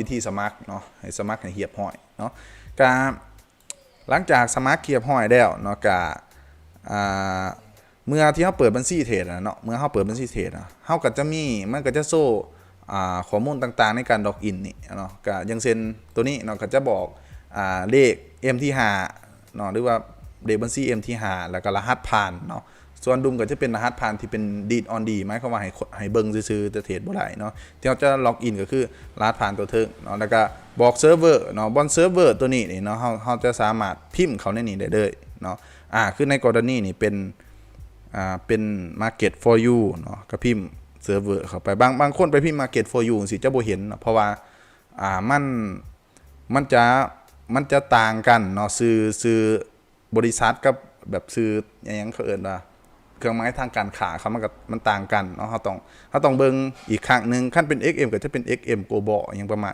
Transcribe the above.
ທີ່ສະໝັກເນາະ ໃຫ້ສະໝັກໃຫ້ຮຽບຮ້ອຍເນາະ. ກະຫຼັງຈາກສະໝັກຮຽບຮ້ອຍແລ້ວເນາະ ກະ ອ່າ ເມື່ອທີ່ເຮົາເປີດບັນຊີເທຣດນະເນາະ ເມື່ອເຮົາເປີດບັນຊີເທຣດນະ ເຮົາກໍຈະມີ ມັນກໍຈະໂຊ ອ່າ ຂໍ້ມູນຕ່າງໆໃນການລັອກອິນນີ້ເນາະ. ກໍຢ່າງເຊັ່ນໂຕນີ້ເນາະ ກໍຈະບອກ ອ່າ ເລກ ເອັມ ທີ ຫ້າ ເນາະ ຫຼືວ່າເລກບັນຊີ ເອັມ ທີ ຫ້າ ແລ້ວກໍລະຫັດຜ່ານເນາະ. ສ່ວນດຸມກໍຈະເປັນລະຫັດຜ່ານທີ່ເປັນ read only ໝາຍຄວາມວ່າໃຫ້ ໃຫ້ເບິ່ງຊື່ໆ ແຕ່ເທຣດບໍ່ໄດ້ເນາະ. ທີ່ເຮົາຈະລັອກອິນກໍຄືລະຫັດຜ່ານຕົວເທິງເນາະ ແລ້ວກໍບອກເຊີເວີເນາະ. ບ່ອນເຊີເວີຕົວນີ້ນີ້ເນາະ ເຮົາ ເຮົາຈະສາມາດພິມເຂົ້າໃນນີ້ໄດ້ເລີຍເນາະ. ອ່າ ຄືໃນກໍລະນີນີ້ເປັນ ອ່າ ເປັນ market for you ເນາະ ກໍພິມເຊີເວີເຂົ້າໄປ. ບາງ ບາງຄົນໄປພິມ market for you ຈັ່ງຊີ້ຈະບໍ່ເຫັນເນາະ ເພາະວ່າ ອ່າ ມັນ ມັນຈະ ມັນຈະຕ່າງກັນເນາະ ຊື່ ຊື່ບໍລິສັດກັບແບບຊື່ຫຍັງ ເຂົາເອີ້ນວ່າເຄື່ອງໝາຍທາງການຄ້າເຂົາ ມັນກໍ ມັນຕ່າງກັນເນາະ. ເຮົາຕ້ອງ ເຮົາຕ້ອງເບິ່ງອີກຄັ້ງໜຶ່ງ. ຄັນເປັນ ເອັກເອັມ ກໍຈະເປັນ ເອັກເອັມ Global ຫຍັງປະມານ